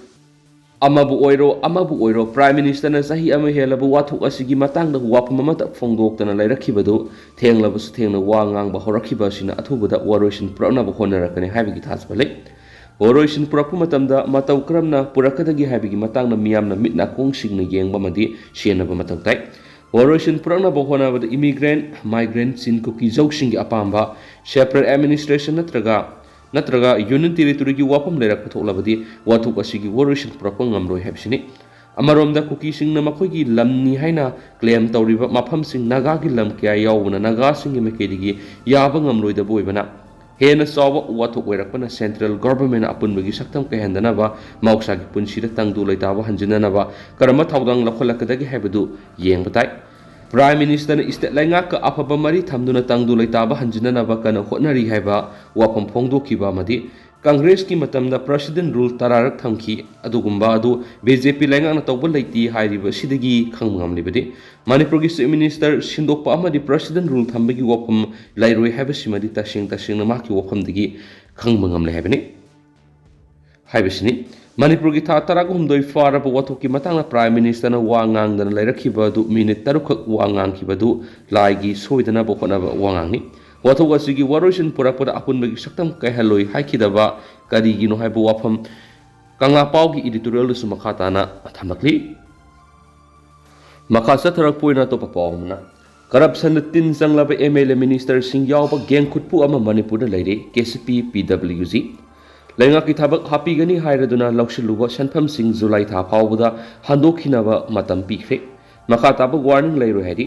ꯑꯃꯕꯨ ꯑꯣꯏꯔꯣ, ꯑꯃꯕꯨ ꯑꯣꯏꯔꯣ, ꯄ꯭ꯔꯥꯏꯝ ꯃꯤꯅꯤꯁꯇꯔꯅ ꯆꯍꯤ ꯑꯃ ꯍꯦꯜꯂꯕ ꯋꯥꯊꯣꯛ ꯑꯁꯤꯒꯤ ꯃꯇꯥꯡꯗ ꯋꯥꯐꯝ ꯑꯃꯠꯇ ꯐꯣꯡꯗꯣꯛꯇꯅ ꯂꯩꯔꯛꯈꯤꯕꯗꯨ ꯊꯦꯡꯂꯕꯁꯨ ꯊꯦꯡꯅ ꯋꯥ ꯉꯥꯡꯕ ꯍꯧꯔꯛꯈꯤꯕ ꯑꯁꯤꯅ ꯑꯊꯨꯕꯗ ꯋꯥꯔꯣꯏꯁꯤꯟ ꯄꯨꯔꯛꯅꯕ ꯍꯣꯠꯅꯔꯛꯀꯅꯤ ꯍꯥꯏꯕꯒꯤ ꯊꯥꯖꯕ ꯂꯩ꯫ ꯋꯥꯔꯣꯏꯁꯤꯟ ꯄꯨꯔꯛꯄ ꯃꯇꯝꯗ ꯃꯇꯧ ꯀꯔꯝꯅ ꯄꯨꯔꯛꯀꯗꯒꯦ ꯍꯥꯏꯕꯒꯤ ꯃꯇꯥꯡꯗ ꯃꯤꯌꯥꯝꯅ ꯃꯤꯠ ꯅꯥꯀꯣꯡꯁꯤꯡꯅ ꯌꯦꯡꯕ ꯑꯃꯗꯤ ꯁꯦꯟꯅꯕ ꯃꯊꯧ ꯇꯥꯏ꯫ ꯋꯥꯔꯣꯏꯁꯤꯟ ꯄꯨꯔꯛꯅꯕ ꯍꯣꯠꯅꯕꯗ ꯏꯃꯤꯒ꯭ꯔꯦꯟ, ꯃꯥꯏꯒ꯭ꯔꯦꯟꯠꯁꯤꯡ, ꯀꯨꯀꯤꯖꯧꯁꯤꯡꯒꯤ ꯑꯄꯥꯝꯕ ꯁꯦꯄꯔꯦꯠ ꯑꯦꯗꯃꯤꯅꯤꯁꯇ꯭ꯔꯦꯁꯟ ꯅꯠꯇ꯭ꯔꯒ ꯅꯠꯇ꯭ꯔꯒ ꯌꯨꯅꯤꯌꯟ ꯇꯦꯔꯤꯇꯣꯔꯤꯒꯤ ꯋꯥꯐꯝ ꯂꯩꯔꯛꯄ ꯊꯣꯛꯂꯕꯗꯤ ꯋꯥꯊꯣꯛ ꯑꯁꯤꯒꯤ ꯋꯥꯔꯣꯏꯁꯤꯟ ꯄꯨꯔꯛꯄ ꯉꯝꯂꯣꯏ ꯍꯥꯏꯕꯁꯤꯅꯤ꯫ ꯑꯃꯔꯣꯝꯗ ꯀꯨꯀꯤꯁꯤꯡꯅ ꯃꯈꯣꯏꯒꯤ ꯂꯝꯅꯤ ꯍꯥꯏꯅ ꯀ꯭ꯂꯦꯝ ꯇꯧꯔꯤꯕ ꯃꯐꯝꯁꯤꯡ ꯅꯥꯒꯥꯒꯤ ꯂꯝ ꯀꯌꯥ ꯌꯥꯎꯕꯅ ꯅꯥꯒꯥꯁꯤꯡꯒꯤ ꯃꯥꯏꯀꯩꯗꯒꯤ ꯌꯥꯕ ꯉꯝꯂꯣꯏꯗꯕ ꯑꯣꯏꯕꯅ ꯍꯦꯟꯅ ꯆꯥꯎꯕ ꯋꯥꯊꯣꯛ ꯑꯣꯏꯔꯛꯄꯅ ꯁꯦꯟꯇ꯭ꯔꯦꯜ ꯒꯣꯚꯔꯟꯃꯦꯟꯠꯅ ꯑꯄꯨꯟꯕꯒꯤ ꯁꯛꯇꯝ ꯀꯥꯏꯍꯟꯗꯅꯕ ꯃꯍꯧꯁꯥꯒꯤ ꯄꯨꯟꯁꯤꯗ ꯇꯪꯗꯨ ꯂꯩꯇꯥꯕ ꯍꯟꯖꯤꯟꯅꯅꯕ ꯀꯔꯝꯕ ꯊꯧꯗꯥꯡ ꯂꯧꯈꯠꯂꯛꯀꯗꯒꯦ ꯍꯥꯏꯕꯗꯨ ꯌꯦꯡꯕ ꯇꯥꯏ꯫ ꯄ꯭ꯔꯥꯏꯝ ꯃꯤꯅꯤꯁꯇꯔꯅ ꯏꯁꯇꯦꯠ ꯂꯩꯉꯥꯛꯀ ꯑꯐꯕ ꯃꯔꯤ ꯊꯝꯗꯨꯅ ꯇꯪꯗꯨ ꯂꯩꯇꯥꯕ ꯍꯟꯖꯤꯟꯅꯅꯕ ꯀꯟꯅ ꯍꯣꯠꯅꯔꯤ ꯍꯥꯏꯕ ꯋꯥꯐꯝ ꯐꯣꯡꯗꯣꯛꯈꯤꯕ ꯑꯃꯗꯤ ꯀꯪꯒ꯭ꯔꯦꯁꯀꯤ ꯃꯇꯝꯗ ꯄ꯭ꯔꯁꯤꯗꯦꯟ ꯔꯨꯜ ꯇꯔꯥꯔꯛ ꯊꯝꯈꯤ꯫ ꯑꯗꯨꯒꯨꯝꯕ ꯑꯗꯨ ꯕꯤ ꯖꯦ ꯄꯤ ꯂꯩꯉꯥꯛꯅ ꯇꯧꯕ ꯂꯩꯇꯦ ꯍꯥꯏꯔꯤꯕ ꯑꯁꯤꯗꯒꯤ ꯈꯪꯕ ꯉꯝꯂꯤꯕꯗꯤ ꯃꯅꯤꯄꯨꯔꯒꯤ ꯆꯤꯐ ꯃꯤꯅꯤꯁꯇꯔ ꯁꯤꯟꯗꯣꯛꯄ ꯑꯃꯗꯤ ꯄ꯭ꯔꯁꯤꯗꯦꯟ ꯔꯨꯜ ꯊꯝꯕꯒꯤ ꯋꯥꯐꯝ ꯂꯩꯔꯣꯏ ꯍꯥꯏꯕꯁꯤꯃꯗꯤ ꯇꯁꯦꯡ ꯇꯁꯦꯡꯅ ꯃꯍꯥꯛꯀꯤ ꯋꯥꯐꯝꯗꯒꯤ ꯈꯪꯕ ꯉꯝꯂꯦ ꯍꯥꯏꯕꯅꯤ꯫ ꯍꯥꯏꯕꯁꯤꯅꯤ꯫ ꯃꯅꯤꯄꯨꯔꯒꯤ ꯊꯥ ꯇꯔꯥꯒꯍꯨꯝꯗꯣꯏ ꯐꯥꯔꯕ ꯋꯥꯊꯣꯛꯀꯤ ꯃꯇꯥꯡꯗ ꯄ꯭ꯔꯥꯏꯝ ꯃꯤꯅꯤꯁꯇꯔꯅ ꯋꯥ ꯉꯥꯡꯗꯅ ꯂꯩꯔꯛꯈꯤꯕ ꯑꯗꯨ ꯃꯤꯅꯤꯠ ꯇꯔꯨꯛꯈꯛ ꯋꯥ ꯉꯥꯡꯈꯤꯕ ꯑꯗꯨ ꯂꯥꯏꯒꯤ ꯁꯣꯏꯗꯅꯕ ꯍꯣꯠꯅꯕ ꯋꯥꯉꯥꯡꯅꯤ꯫ ꯋꯥꯊꯣꯛ ꯑꯁꯤꯒꯤ ꯋꯥꯔꯣꯏꯁꯤꯟ ꯄꯨꯔꯛꯄꯗ ꯑꯄꯨꯟꯕꯒꯤ ꯁꯛꯇꯝ ꯀꯥꯏꯍꯜꯂꯣꯏ ꯍꯥꯏꯈꯤꯗꯕ ꯀꯔꯤꯒꯤꯅꯣ ꯍꯥꯏꯕ ꯋꯥꯐꯝ ꯀꯪꯂꯥ ꯄꯥꯎꯒꯤ ꯏꯗꯤꯇꯣꯔꯤꯌꯦꯜꯗꯁꯨ ꯃꯈꯥ ꯇꯥꯅ ꯊꯝꯂꯛꯂꯤ꯫ ꯃꯈꯥ ꯆꯠꯊꯔꯛꯄ ꯑꯣꯏꯅ ꯑꯇꯣꯞꯄ ꯄꯥꯎ ꯑꯃꯅ, ꯀꯔꯞꯁꯟꯗ ꯇꯤꯟ ꯆꯪꯂꯕ ꯑꯦꯝ ꯑꯦꯜ ꯑꯦ ꯃꯤꯅꯤꯁꯇꯔꯁꯤꯡ ꯌꯥꯎꯕ ꯒꯦꯡ ꯈꯨꯠꯄꯨ ꯑꯃ ꯃꯅꯤꯄꯨꯔꯗ ꯂꯩꯔꯦ, ꯀꯦ ꯁꯤ ꯄꯤ, ꯄꯤ ꯗꯕ꯭ꯂꯤꯎ ꯖꯤ꯫ ꯂꯩꯉꯥꯛꯀꯤ ꯊꯕꯛ ꯍꯥꯞꯄꯤꯒꯅꯤ ꯍꯥꯏꯔꯗꯨꯅ ꯂꯧꯁꯤꯜꯂꯨꯕ ꯁꯦꯟꯐꯝꯁꯤꯡ ꯖꯨꯂꯥꯏ ꯊꯥ ꯐꯥꯎꯕꯗ ꯍꯟꯗꯣꯛꯈꯤꯅꯕ ꯃꯇꯝ ꯄꯤꯈ꯭ꯔꯦ꯫ ꯃꯈꯥ ꯇꯥꯕ ꯋꯥꯔꯅꯤꯡ ꯂꯩꯔꯣꯏ ꯍꯥꯏꯔꯤ꯫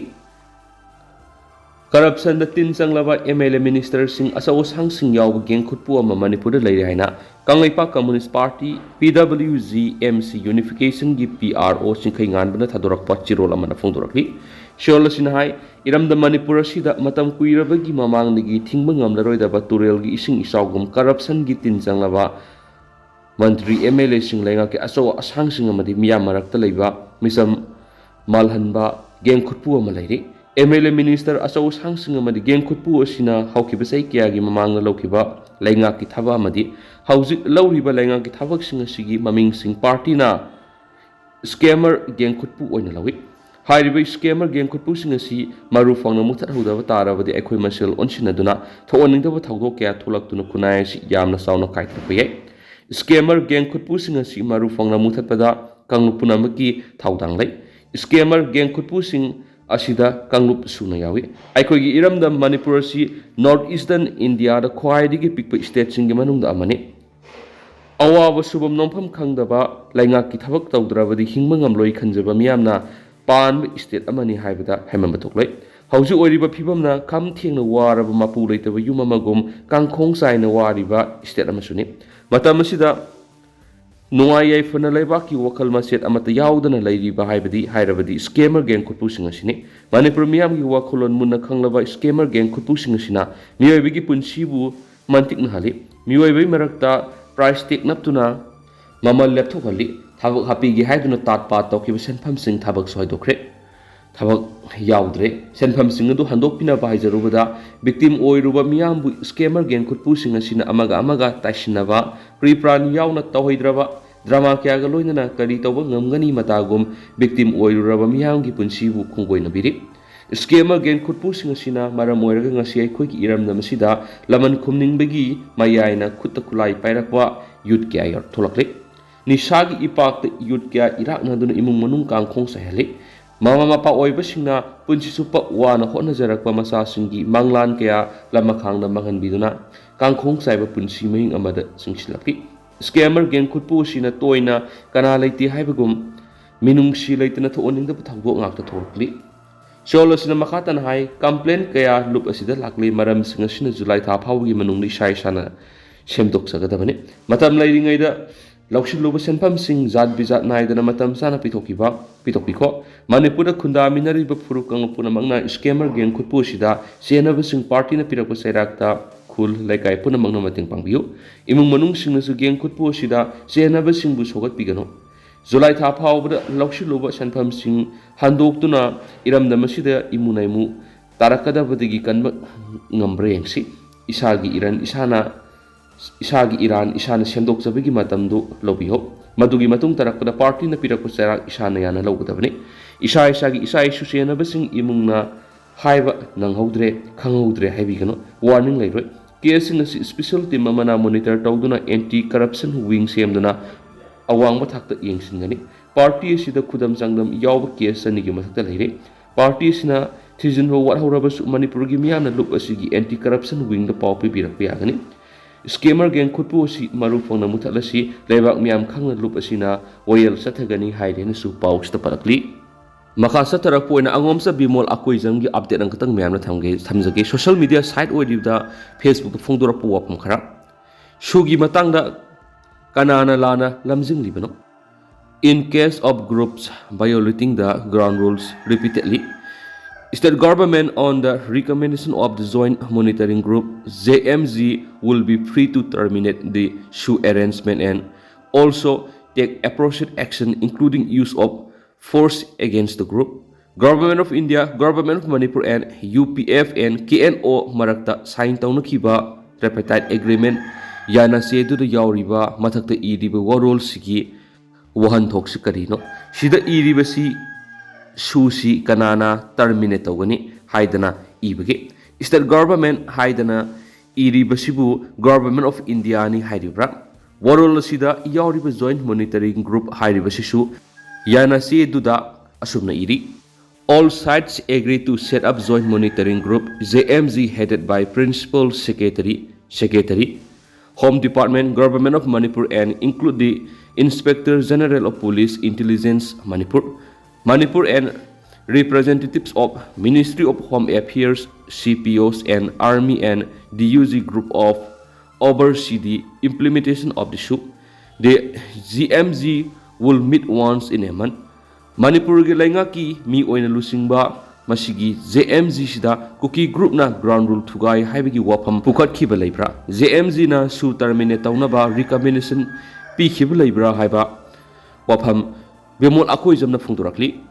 ꯀꯔꯞꯁꯟꯗ ꯇꯤꯟ ꯆꯪꯂꯕ ꯑꯦꯝ ꯑꯦꯜ ꯑꯦ ꯃꯤꯅꯤꯁꯇꯔꯁꯤꯡ, ꯑꯆꯧ ꯑꯁꯥꯡꯁꯤꯡ ꯌꯥꯎꯕ ꯒꯦꯡ ꯈꯨꯠꯄꯨ ꯑꯃ ꯃꯅꯤꯄꯨꯔꯗ ꯂꯩꯔꯦ ꯍꯥꯏꯅ ꯀꯪꯂꯩꯄꯥꯛ ꯀꯝꯃꯨꯅꯤꯁ꯭ꯠ ꯄꯥꯔꯇꯤ, ꯄꯤ ꯗꯕ꯭ꯂꯤꯌꯨ G M C ꯌꯨꯅꯤꯐꯤꯀꯦꯁꯟꯒꯤ P R ꯑꯣ ꯆꯤꯡꯈꯩꯉꯥꯟꯕꯅ ꯊꯥꯗꯣꯔꯛꯄ ꯆꯦꯔꯣꯜ ꯑꯃꯅ ꯐꯣꯡꯗꯣꯔꯛꯂꯤ꯫ ꯆꯦꯔꯣꯜ ꯑꯁꯤꯅ ꯍꯥꯏ, ꯏꯔꯝꯗꯝ ꯃꯅꯤꯄꯨꯔ ꯑꯁꯤꯗ ꯃꯇꯝ ꯀꯨꯏꯔꯕꯒꯤ ꯃꯃꯥꯡꯗꯒꯤ ꯊꯤꯡꯕ ꯉꯝꯂꯔꯣꯏꯗꯕ ꯇꯨꯔꯦꯜꯒꯤ ꯏꯁꯤꯡ ꯏꯆꯥꯎꯒꯨꯝ ꯀꯔꯞꯁꯟꯒꯤ ꯇꯤꯟ ꯆꯪꯂꯕ ꯃꯟꯇ꯭ꯔꯤ, ꯑꯦꯝ ꯑꯦꯜ ꯑꯦꯁꯤꯡ, ꯂꯩꯉꯥꯛꯀꯤ ꯑꯆꯧ ꯑꯁꯥꯡꯁꯤꯡ ꯑꯃꯗꯤ ꯃꯤꯌꯥꯝ ꯃꯔꯛꯇ ꯂꯩꯕ ꯃꯤꯆꯝ ꯃꯥꯜꯍꯟꯕ ꯒꯦꯡ ꯈꯨꯠꯄꯨ ꯑꯃ ꯂꯩꯔꯤ꯫ ꯑꯦꯝ ꯑꯦꯜ ꯑꯦ, ꯃꯤꯅꯤꯁꯇꯔ, ꯑꯆꯧ ꯑꯁꯥꯡꯁꯤꯡ ꯑꯃꯗꯤ ꯒꯦꯡ ꯈꯨꯠꯄꯨ ꯑꯁꯤꯅ ꯍꯧꯈꯤꯕ ꯆꯍꯤ ꯀꯌꯥꯒꯤ ꯃꯃꯥꯡꯗ ꯂꯧꯈꯤꯕ ꯂꯩꯉꯥꯛꯀꯤ ꯊꯕꯛ ꯑꯃꯗꯤ ꯍꯧꯖꯤꯛ ꯂꯧꯔꯤꯕ ꯂꯩꯉꯥꯛꯀꯤ ꯊꯕꯛꯁꯤꯡ ꯑꯁꯤꯒꯤ ꯃꯃꯤꯡꯁꯤꯡ ꯄꯥꯔꯇꯤꯅ ꯁ꯭ꯀꯦꯃꯔ ꯒꯦꯡ ꯈꯨꯠꯄꯨ ꯑꯣꯏꯅ ꯂꯧꯏ꯫ ꯍꯥꯏꯔꯤꯕ ꯁ꯭ꯀꯦꯃꯔ ꯒꯦꯡ ꯈꯨꯠꯄꯨꯁꯤꯡ ꯑꯁꯤ ꯃꯔꯨ ꯐꯪꯅ ꯃꯨꯊꯠꯍꯧꯗꯕ ꯇꯥꯔꯕꯗꯤ ꯑꯩꯈꯣꯏ ꯃꯁꯦꯜ ꯑꯣꯟꯁꯤꯟꯅꯗꯨꯅ ꯊꯣꯛꯍꯟꯅꯤꯡꯗꯕ ꯊꯧꯗꯣꯛ ꯀꯌꯥ ꯊꯣꯛꯂꯛꯇꯨꯅ ꯈꯨꯟꯅꯥꯏ ꯑꯁꯤ ꯌꯥꯝꯅ ꯆꯥꯎꯅ ꯀꯥꯏꯊꯔꯛꯄ ꯌꯥꯏ꯫ ꯁ꯭ꯀꯦꯃꯔ ꯒꯦꯡ ꯈꯨꯠꯄꯨꯁꯤꯡ ꯑꯁꯤ ꯃꯔꯨ ꯐꯪꯅ ꯃꯨꯊꯠꯄꯗ ꯀꯥꯡꯂꯨꯞ ꯄꯨꯝꯅꯃꯛꯀꯤ ꯊꯧꯗꯥꯡ ꯂꯩ꯫ ꯁ꯭ꯀꯦꯃꯔ ꯒꯦꯡ ꯈꯨꯠꯄꯨꯁꯤꯡ ꯑꯁꯤꯗ ꯀꯥꯡꯂꯨꯞ ꯁꯨꯅ ꯌꯥꯎꯏ꯫ ꯑꯩꯈꯣꯏꯒꯤ ꯏꯔꯝꯗꯝ ꯃꯅꯤꯄꯨꯔ ꯑꯁꯤ ꯅꯣꯔꯠ ꯏꯁꯇꯔꯟ ꯏꯟꯗꯤꯌꯥꯗ ꯈ꯭ꯋꯥꯏꯗꯒꯤ ꯄꯤꯛꯄ ꯁ꯭ꯇꯦꯠꯁꯤꯡꯒꯤ ꯃꯅꯨꯡꯗ ꯑꯃꯅꯤ꯫ ꯑꯋꯥꯕ ꯁꯨꯐꯝ ꯅꯣꯝꯐꯝ ꯈꯪꯗꯕ, ꯂꯩꯉꯥꯛꯀꯤ ꯊꯕꯛ ꯇꯧꯗ꯭ꯔꯕꯗꯤ ꯍꯤꯡꯕ ꯉꯝꯂꯣꯏ ꯈꯟꯖꯕ ꯃꯤꯌꯥꯝꯅ ꯄꯥꯟꯕ ꯁ꯭ꯇꯦꯠ ꯑꯃꯅꯤ ꯍꯥꯏꯕꯗ ꯍꯥꯏꯃꯟꯕ ꯊꯣꯛꯂꯣꯏ꯫ ꯍꯧꯖꯤꯛ ꯑꯣꯏꯔꯤꯕ ꯐꯤꯕꯝꯅ ꯈꯝ ꯊꯦꯡꯅ ꯋꯥꯔꯕ ꯃꯄꯨ ꯂꯩꯇꯕ ꯌꯨꯝ ꯑꯃꯒꯨꯝ ꯀꯥꯡꯈꯣꯡ ꯆꯥꯏꯅ ꯋꯥꯔꯤꯕ ꯁ꯭ꯇꯦꯠ ꯑꯃꯁꯨꯅꯤ꯫ ꯃꯇꯝ ꯑꯁꯤꯗ ꯅꯨꯡꯉꯥꯏ ꯌꯥꯏꯐꯅ ꯂꯩꯕꯥꯛꯀꯤ ꯋꯥꯈꯜ ꯃꯆꯦꯠ ꯑꯃꯠꯇ ꯌꯥꯎꯗꯅ ꯂꯩꯔꯤꯕ ꯍꯥꯏꯕꯗꯤ ꯍꯥꯏꯔꯕꯗꯤ ꯁ꯭ꯀꯦꯃꯔ ꯒꯦꯡ ꯈꯨꯠꯄꯨꯁꯤꯡ ꯑꯁꯤꯅꯤ꯫ ꯃꯅꯤꯄꯨꯔ ꯃꯤꯌꯥꯝꯒꯤ ꯋꯥꯈꯜꯂꯣꯟ ꯃꯨꯟꯅ ꯈꯪꯂꯕ ꯁ꯭ꯀꯦꯃꯔ ꯒꯦꯡ ꯈꯨꯠꯄꯨꯁꯤꯡ ꯑꯁꯤꯅ ꯃꯤꯑꯣꯏꯕꯒꯤ ꯄꯨꯟꯁꯤꯕꯨ ꯃꯟꯇꯤꯛꯅꯍꯜꯂꯤ꯫ ꯃꯤꯑꯣꯏꯕꯒꯤ ꯃꯔꯛꯇ ꯄ꯭ꯔꯥꯏꯁ ꯇꯦꯛ ꯅꯞꯇꯨꯅ ꯃꯃꯜ ꯂꯦꯞꯊꯣꯛꯍꯜꯂꯤ꯫ ꯊꯕꯛ ꯍꯥꯞꯄꯤꯒꯦ ꯍꯥꯏꯗꯨꯅ ꯇꯥꯠ ꯄꯥꯠ ꯇꯧꯈꯤꯕ ꯁꯦꯟꯐꯝꯁꯤꯡ ꯊꯕꯛ ꯁꯨꯍꯥꯏꯗꯣꯛꯈ꯭ꯔꯦ꯫ ꯊꯕꯛ ꯌꯥꯎꯗ꯭ꯔꯦ꯫ ꯁꯦꯟꯐꯝꯁꯤꯡ ꯑꯗꯨ ꯍꯟꯗꯣꯛꯄꯤꯅꯕ ꯍꯥꯏꯖꯔꯨꯕꯗ, ꯚꯤꯛꯇꯤꯝ ꯑꯣꯏꯔꯨꯕ ꯃꯤꯌꯥꯝꯕꯨ ꯁ꯭ꯀꯦꯃꯔ ꯒꯦꯡ ꯈꯨꯠꯄꯨꯁꯤꯡ ꯑꯁꯤꯅ ꯑꯃꯒ ꯑꯃꯒ ꯇꯥꯏꯁꯤꯟꯅꯕ, ꯄ꯭ꯔꯤ ꯄ꯭ꯂꯥꯟ ꯌꯥꯎꯅ ꯇꯧꯍꯩꯗ꯭ꯔꯕ ꯗ꯭ꯔꯃꯥ ꯀꯌꯥꯒ ꯂꯣꯏꯅꯅ ꯀꯔꯤ ꯇꯧꯕ ꯉꯝꯒꯅꯤ ꯃꯇꯥꯒꯨꯝ ꯚꯤꯛꯇꯤꯝ ꯑꯣꯏꯔꯨꯔꯕ ꯃꯤꯌꯥꯝꯒꯤ ꯄꯨꯟꯁꯤꯕꯨ ꯈꯣꯡꯒꯣꯏꯅꯕꯤꯔꯤ꯫ ꯁ꯭ꯀꯦꯃꯔ ꯒꯦꯡ ꯈꯨꯠꯄꯨꯁꯤꯡ ꯑꯁꯤꯅ ꯃꯔꯝ ꯑꯣꯏꯔꯒ ꯉꯁꯤ ꯑꯩꯈꯣꯏꯒꯤ ꯏꯔꯝꯗꯝ ꯑꯁꯤꯗ ꯂꯃꯟ ꯈꯨꯝꯅꯤꯡꯕꯒꯤ ꯃꯌꯥꯏꯅ ꯈꯨꯠꯇ ꯈꯨꯠꯂꯥꯏ ꯄꯥꯏꯔꯛꯄ ꯌꯨꯠ ꯀꯌꯥ ꯌꯥꯎ-, ꯊꯣꯛꯂꯛꯂꯤ꯫ ꯅꯤꯁꯥꯒꯤ ꯏꯄꯥꯛꯇ ꯌꯨꯠ ꯀꯌꯥ ꯏꯔꯥꯛꯅꯗꯨꯅ ꯏꯃꯨꯡ ꯃꯅꯨꯡ ꯀꯥꯡꯈꯣꯡ ꯆꯥꯏꯍꯜꯂꯤ꯫ ꯃꯃꯥ ꯃꯄꯥ ꯑꯣꯏꯕꯁꯤꯡꯅ ꯄꯨꯟꯁꯤ ꯆꯨꯞꯄ ꯋꯥꯅ ꯍꯣꯠꯅꯖꯔꯛꯄ ꯃꯆꯥꯁꯤꯡꯒꯤ ꯃꯪꯂꯥꯟ ꯀꯌꯥ ꯂꯃꯈꯥꯡꯗ ꯃꯥꯡꯍꯟꯕꯤꯗꯨꯅ ꯀꯥꯡꯈꯣꯡ ꯆꯥꯏꯕ ꯄꯨꯟꯁꯤ ꯃꯍꯤꯡ ꯑꯃꯗ ꯆꯪꯁꯤꯜꯂꯛꯂꯤ꯫ ꯁ꯭ꯀꯦꯃꯔ ꯒꯦꯡ ꯈꯨꯠꯄꯨ ꯑꯁꯤꯅ ꯇꯣꯏꯅ ꯀꯅꯥ ꯂꯩꯇꯦ ꯍꯥꯏꯕꯒꯨꯝ ꯃꯤꯅꯨꯡꯁꯤ ꯂꯩꯇꯅ ꯊꯣꯛꯍꯟꯅꯤꯡꯗꯕ ꯊꯧꯗꯣꯛ ꯉꯥꯛꯇ ꯊꯣꯛꯂꯛꯂꯤ꯫ ꯆꯣꯜ ꯑꯁꯤꯅ ꯃꯈꯥ ꯇꯥꯅ ꯍꯥꯏ, complaint ꯀꯌꯥ ꯂꯨꯞ ꯑꯁꯤꯗ ꯂꯥꯛꯂꯤ, ꯃꯔꯝꯁꯤꯡ ꯑꯁꯤꯅ ꯖꯨꯂꯥꯏ ꯊꯥ ꯐꯥꯎꯕꯒꯤ ꯃꯅꯨꯡꯗ ꯏꯁꯥ ꯏꯁꯥꯅ ꯁꯦꯝꯗꯣꯛꯆꯒꯗꯕꯅꯤ꯫ ꯃꯇꯝ ꯂꯩꯔꯤꯉꯩꯗ ꯂꯧꯁꯤꯜꯂꯨꯕ ꯁꯦꯟꯐꯝꯁꯤꯡ ꯖꯥꯠ ꯕꯤꯖꯥꯠ ꯅꯥꯏꯗꯅ ꯃꯇꯝ ꯆꯥꯅ ꯄꯤꯊꯣꯛꯄꯤꯕ, ꯄꯤꯊꯣꯛꯄꯤꯈꯣ꯫ ꯃꯅꯤꯄꯨꯔꯗ ꯈꯨꯟꯗꯥꯃꯤꯟꯅꯔꯤꯕ ꯐꯨꯔꯨꯞ ꯀꯥꯡꯂꯨꯞ ꯄꯨꯝꯅꯃꯛꯅ scammer gang ꯈꯨꯠꯄꯨ ꯑꯁꯤꯗ ꯆꯦꯟꯅꯕꯁꯤꯡ ꯄꯥꯔꯇꯤꯅ ꯄꯤꯔꯛꯄ ꯆꯩꯔꯥꯛꯇ ꯈꯨꯜ ꯂꯩꯀꯥꯏ ꯄꯨꯝꯅꯃꯛꯅ ꯃꯇꯦꯡ ꯄꯥꯡꯕꯤꯌꯨ꯫ ꯏꯃꯨꯡ ꯃꯅꯨꯡꯁꯤꯡꯅꯁꯨ gang ꯈꯨꯠꯄꯨ ꯑꯁꯤꯗ ꯆꯦꯟꯅꯕꯁꯤꯡꯕꯨ ꯁꯧꯒꯠꯄꯤꯒꯅꯨ꯫ ꯖꯨꯂꯥꯏ ꯊꯥ ꯐꯥꯎꯕꯗ ꯂꯧꯁꯤꯜꯂꯨꯕ ꯁꯦꯟꯐꯝꯁꯤꯡ ꯍꯟꯗꯣꯛꯇꯨꯅ ꯏꯔꯝꯗꯝ ꯑꯁꯤꯗ ꯏꯃꯨ ꯅꯥꯏꯃꯨ ꯇꯥꯔꯛꯀꯗꯕꯗꯒꯤ ꯀꯟꯕ ꯉꯝꯕ꯭ꯔꯥ ꯌꯦꯡꯁꯤ꯫ ꯏꯁꯥꯒꯤ ꯏꯔꯟ ꯏꯁꯥꯅ, ꯏꯁꯥꯒꯤ ꯏꯔꯥꯟ ꯏꯁꯥꯅ ꯁꯦꯝꯗꯣꯛꯆꯕꯒꯤ ꯃꯇꯝꯗꯨ ꯂꯧꯕꯤꯌꯨ꯫ ꯃꯗꯨꯒꯤ ꯃꯇꯨꯡ ꯇꯥꯔꯛꯄꯗ ꯄꯥꯔꯇꯤꯅ ꯄꯤꯔꯛꯄ ꯆꯩꯔꯥꯛ ꯏꯁꯥꯅ ꯌꯥꯅ ꯂꯧꯒꯗꯕꯅꯤ꯫ ꯏꯁꯥ ꯏꯁꯥꯒꯤ ꯏꯆꯥ ꯏꯁꯨ ꯆꯦꯟꯅꯕꯁꯤꯡ ꯏꯃꯨꯡꯅ ꯍꯥꯏꯕ ꯅꯪꯍꯧꯗ꯭ꯔꯦ, ꯈꯪꯍꯧꯗ꯭ꯔꯦ ꯍꯥꯏꯕꯤꯒꯅꯨ꯫ Warning ꯂꯩꯔꯣꯏ꯫ Case ꯁꯤꯡ ꯑꯁꯤ special team ꯑꯃꯅ monitor ꯇꯧꯗꯨꯅ anti corruption wing ꯁꯦꯝꯗꯨꯅ ꯑꯋꯥꯡꯕ ꯊꯥꯛꯇ ꯌꯦꯡꯁꯤꯟꯒꯅꯤ꯫ ꯄꯥꯔꯇꯤ ꯑꯁꯤꯗ ꯈꯨꯗꯝ ꯆꯥꯡꯗꯝ ꯌꯥꯎꯕ case ꯑꯅꯤꯒꯤ ꯃꯊꯛꯇ ꯂꯩꯔꯦ꯫ ꯄꯥꯔꯇꯤ ꯑꯁꯤꯅ ꯊꯤꯖꯤꯟꯕ ꯋꯥꯠꯍꯧꯔꯕꯁꯨ ꯃꯅꯤꯄꯨꯔꯒꯤ ꯃꯤꯌꯥꯝꯅ ꯂꯨꯞ ꯑꯁꯤꯒꯤ anti corruption wing ꯗ ꯄꯥꯎ ꯄꯤꯕꯤꯔꯛꯄ ꯌꯥꯒꯅꯤ꯫ Scammer gang ꯈꯨꯠꯄꯨ ꯑꯁꯤ ꯃꯔꯨ ꯐꯪꯅ ꯃꯨꯊꯠꯂꯁꯤ꯫ ꯂꯩꯕꯥꯛ ꯃꯤꯌꯥꯝ ꯈꯪꯅ ꯂꯨꯞ ꯑꯁꯤꯅ ꯋꯥꯌꯦꯜ ꯆꯠꯊꯒꯅꯤ ꯍꯥꯏꯔꯦꯅꯁꯨ ꯄꯥꯎꯁꯤꯗ ꯄꯜꯂꯛꯂꯤ꯫ ꯃꯈꯥ ꯆꯠꯊꯔꯛꯄ ꯑꯣꯏꯅ ꯑꯉꯣꯝꯆꯥ ꯕꯤꯃꯣꯜ ꯑꯀꯣꯏꯖꯝꯒꯤ update ꯑꯃꯈꯛꯇꯪ ꯃꯌꯥꯝꯅ ꯊꯝꯒꯦ, ꯊꯝꯖꯒꯦ꯫ Social media site ꯑꯣꯏꯔꯤꯕꯗ Facebook ꯇ ꯐꯣꯡꯗꯣꯔꯛꯄ ꯋꯥꯐꯝ ꯈꯔ꯫ ꯁꯨꯒꯤ ꯃꯇꯥꯡꯗ ꯀꯅꯥꯅ ꯂꯥꯟꯅ ꯂꯝꯖꯤꯡꯂꯤꯕꯅꯣ? In case of groups violating the ground rules repeatedly, state government, on the recommendation of the Joint Monitoring Group, J M G, will be free to terminate the SHU arrangement and also take appropriate action, including use of force against the group. Government of India, Government of Manipur and U P F and K N O ꯃꯔꯛꯇ sign ꯇꯧꯅꯈꯤꯕ tripartite agreement ꯌꯥꯅ ꯆꯦꯗꯨꯗ ꯌꯥꯎꯔꯤꯕ ꯃꯊꯛꯇ ꯏꯔꯤꯕ ꯋꯥꯔꯣꯜꯁꯤꯒꯤ ꯋꯥꯍꯟꯊꯣꯛꯁꯤ ꯀꯔꯤꯅꯣ? ꯁꯤꯗ ꯏꯔꯤꯕꯁꯤ SHU ꯁꯤ ꯀꯅꯥꯅ terminate ꯇꯧꯒꯅꯤ ꯍꯥꯏꯗꯅ ꯏꯕꯒꯦ? State government ꯍꯥꯏꯗꯅ ꯏꯔꯤꯕꯁꯤꯕꯨ Government of India ꯅꯤ ꯍꯥꯏꯔꯤꯕ꯭ꯔꯥ? ꯋꯥꯔꯣꯜ ꯑꯁꯤꯗ ꯌꯥꯎꯔꯤꯕ Joint Monitoring Group ꯍꯥꯏꯔꯤꯕꯁꯤꯁꯨ ꯌꯥꯅ ꯆꯦꯗꯨꯗ ꯑꯁꯨꯝꯅ ꯏꯔꯤ: All sides agree to set up Joint Monitoring Group, J M G, headed by Principal Secretary, Secretary, Home Department, Government of Manipur, and include the Inspector General of Police, Intelligence, Manipur, Manipur and representatives of Ministry of Home Affairs, C P Os and Army and D U G group of oversee the implementation of the SHU. The G M G will meet once in a month. ꯃꯅꯤꯄꯨꯔꯒꯤ ꯂꯩꯉꯥꯛꯀꯤ ꯃꯤ ꯑꯣꯏꯅ ꯂꯨꯆꯤꯡꯕ ꯃꯁꯤꯒꯤ J M G ꯁꯤꯗ ꯀꯨꯀꯤ ꯒ꯭ꯔꯨꯞꯅ ground rule ꯊꯨꯒꯥꯏ ꯍꯥꯏꯕꯒꯤ ꯋꯥꯐꯝ ꯄꯨꯈꯠꯈꯤꯕ ꯂꯩꯕ꯭ꯔꯥ? J M G ꯅ SHU ꯇꯔꯃꯤꯅꯦꯠ ꯇꯧꯅꯕ ꯔꯤꯀꯃꯦꯟꯗꯦꯁꯟ ꯄꯤꯈꯤꯕ ꯂꯩꯕ꯭ꯔꯥ ꯍꯥꯏꯕ ꯋꯥꯐꯝ ꯕꯦꯃꯣꯜ ꯑꯀꯣꯏꯖꯝꯅ ꯐꯣꯡꯗꯣꯔꯛꯂꯤ꯫